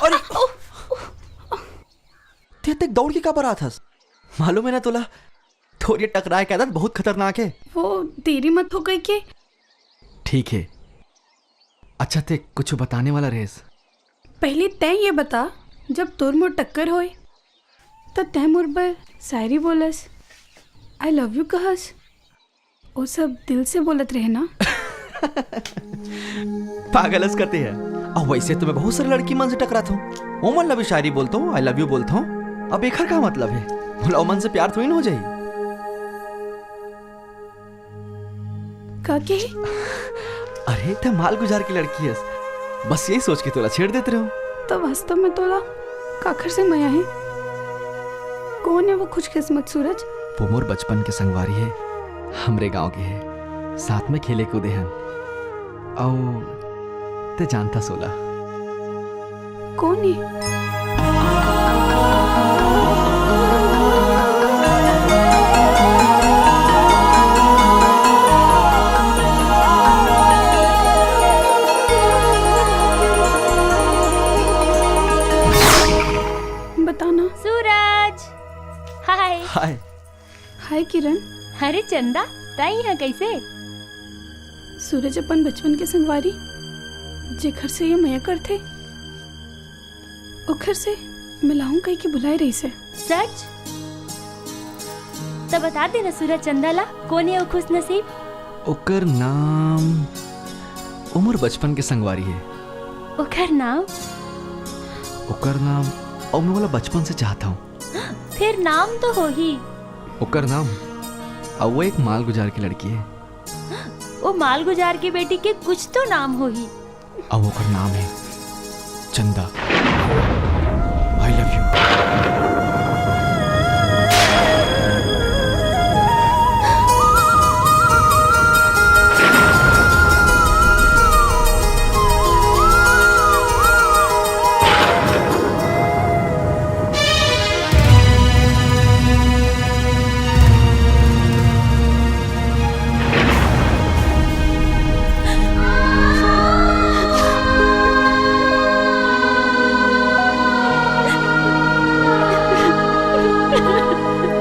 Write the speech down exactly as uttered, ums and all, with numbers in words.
अरे, ते, ते दौड़ के काबर आत हस? मालूम हे ना तोला, तोर ये टकराए के आदत बहुत खतरनाक हे। वो देरी मत हो गई के? ठीक हे। अच्छा, ते कुछ बताने वाला रहेस? पहले तैं ये बता, जब तोर मोर टक्कर होए, त तैं मोर बर शायरी बोलस, "I love you" कहस, वो सब दिल से बोलत रहे ना? पागल हस कते हे। अब वैसे तो मैं बहुत सारे लड़की मन से टकरात हूँ, ओमन ला भी शायरी बोलत हूँ, "I love you" बोलत हूँ। अब एखर का मतलब हे? भला ओमन से प्यार थोड़ी ना हो जाही। का के? अरे, ते मालगुजार की लड़की हस, बस यही सोच के तोला छेड़ देत रहूं। तो वास्तव में तोला काखर से मया हे? कौन हे वो खुशकिस्मत सूरज? वो मोर बचपन के संगवारी हे, हमरे गांव के हे, साथ में खेले कूदे हन। अउ ते जानथस ओला। कौन हे? बताना। सूरज, हाय। हाय। हाय किरण। अरे चंदा, तैं इहाँ कैसे? सूरज अपन बचपन के संगवारी, जेखर से ये मया करथे, ओखर से मिलाहूं कहिके बुलाए रहिस हे। सच? त बता देना सूरज चंदा ला, कोन हे वो खुश नसीब? ओकर नाम, वो मोर बचपन के संगवारी हे। ओकर नाम? ओकर नाम, अउ मैं ओला बचपन से चाहत हूँ। फिर नाम तो होही। ओकर नाम, अउ वो एक मालगुजार की लड़की हे। वो मालगुजार की बेटी के कुछ तो नाम होही। अउ ओकर नाम हे चंदा। I love you।